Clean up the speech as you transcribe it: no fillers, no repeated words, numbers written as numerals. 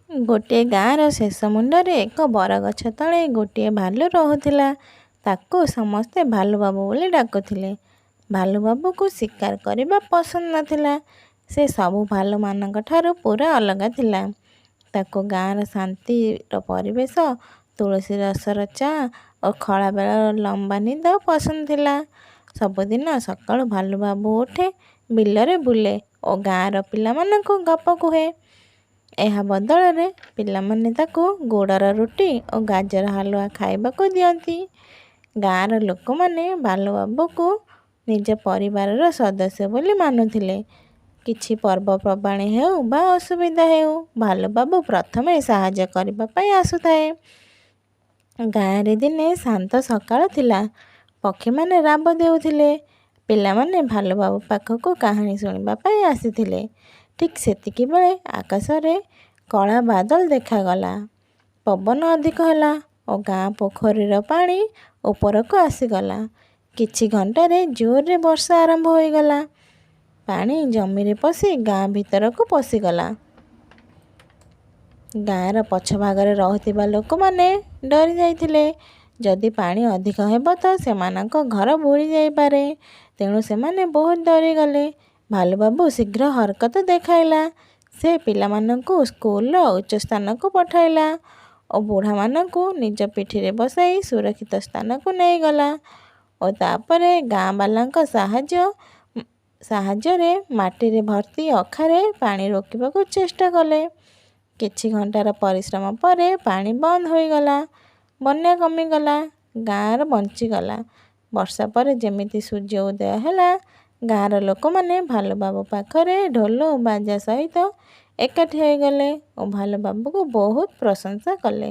ଗୋଟିଏ ଗାଁର ଶେଷ ମୁଣ୍ଡରେ ଏକ ବରଗଛ ତଳେ ଗୋଟିଏ ଭାଲୁ ରହୁଥିଲା। ତାକୁ ସମସ୍ତେ ଭାଲୁବାବୁ ବୋଲି ଡାକୁଥିଲେ। ଭାଲୁବାବୁକୁ ଶିକାର କରିବା ପସନ୍ଦ ନଥିଲା। ସେ ସବୁ ଭାଲୁମାନଙ୍କଠାରୁ ପୂରା ଅଲଗା ଥିଲା। ତାକୁ ଗାଁର ଶାନ୍ତିର ପରିବେଶ, ତୁଳସୀ ରସର ଚା ଓ ଖରାବେଳର ଲମ୍ବା ନିଦ ପସନ୍ଦ ଥିଲା। ସବୁଦିନ ସକାଳୁ ଭାଲୁବାବୁ ଉଠେ, ବିଲରେ ବୁଲେ ଓ ଗାଁର ପିଲାମାନଙ୍କୁ ଗପ କୁହେ। ଏହା ବଦଳରେ ପିଲାମାନେ ତାକୁ ଗୁଡ଼ର ରୁଟି ଓ ଗାଜର ହାଲୁଆ ଖାଇବାକୁ ଦିଅନ୍ତି। ଗାଁର ଲୋକମାନେ ଭାଲୁବାବୁକୁ ନିଜ ପରିବାରର ସଦସ୍ୟ ବୋଲି ମାନୁଥିଲେ। କିଛି ପର୍ବପର୍ବାଣୀ ହେଉ ବା ଅସୁବିଧା ହେଉ, ଭାଲୁବାବୁ ପ୍ରଥମେ ସାହାଯ୍ୟ କରିବା ପାଇଁ ଆସୁଥାଏ। ଗାଁରେ ଦିନେ ଶାନ୍ତ ସକାଳ ଥିଲା। ପକ୍ଷୀମାନେ ରାବ ଦେଉଥିଲେ। ପିଲାମାନେ ଭାଲୁବାବୁ ପାଖକୁ କାହାଣୀ ଶୁଣିବା ପାଇଁ ଆସିଥିଲେ। ଠିକ୍ ସେତିକିବେଳେ ଆକାଶରେ କଳା ବାଦଲ ଦେଖାଗଲା। ପବନ ଅଧିକ ହେଲା ଓ ଗାଁ ପୋଖରୀର ପାଣି ଉପରକୁ ଆସିଗଲା। କିଛି ଘଣ୍ଟାରେ ଜୋରରେ ବର୍ଷା ଆରମ୍ଭ ହୋଇଗଲା। ପାଣି ଜମିରେ ପଶି ଗାଁ ଭିତରକୁ ପଶିଗଲା। ଗାଁର ପଛ ଭାଗରେ ରହୁଥିବା ଲୋକମାନେ ଡରି ଯାଇଥିଲେ। ଯଦି ପାଣି ଅଧିକ ହେବ ତ ସେମାନଙ୍କ ଘର ବୁଡ଼ି ଯାଇପାରେ। ତେଣୁ ସେମାନେ ବହୁତ ଡରିଗଲେ। ଭାଲୁବାବୁ ଶୀଘ୍ର ହରକତ ଦେଖାଇଲା। ସେ ପିଲାମାନଙ୍କୁ ସ୍କୁଲର ଉଚ୍ଚ ସ୍ଥାନକୁ ପଠାଇଲା ଓ ବୁଢ଼ାମାନଙ୍କୁ ନିଜ ପିଠିରେ ବସାଇ ସୁରକ୍ଷିତ ସ୍ଥାନକୁ ନେଇଗଲା ଓ ତା'ପରେ ଗାଁବାଲାଙ୍କ ସାହାଯ୍ୟରେ ମାଟିରେ ଭର୍ତ୍ତି ଅଖାରେ ପାଣି ରୋକିବାକୁ ଚେଷ୍ଟା କଲେ। କିଛି ଘଣ୍ଟାର ପରିଶ୍ରମ ପରେ ପାଣି ବନ୍ଦ ହୋଇଗଲା। ବନ୍ୟା କମିଗଲା। ଗାଁର ବଞ୍ଚିଗଲା। ବର୍ଷା ପରେ ଯେମିତି ସୂର୍ଯ୍ୟ ଉଦୟ ହେଲା, ଗାଁର ଲୋକମାନେ ଭାଲୁବାବୁ ପାଖରେ ଢୋଲ ବାଜା ସହିତ ଏକାଠି ହୋଇଗଲେ ଓ ଭାଲୁବାବୁକୁ ବହୁତ ପ୍ରଶଂସା କଲେ।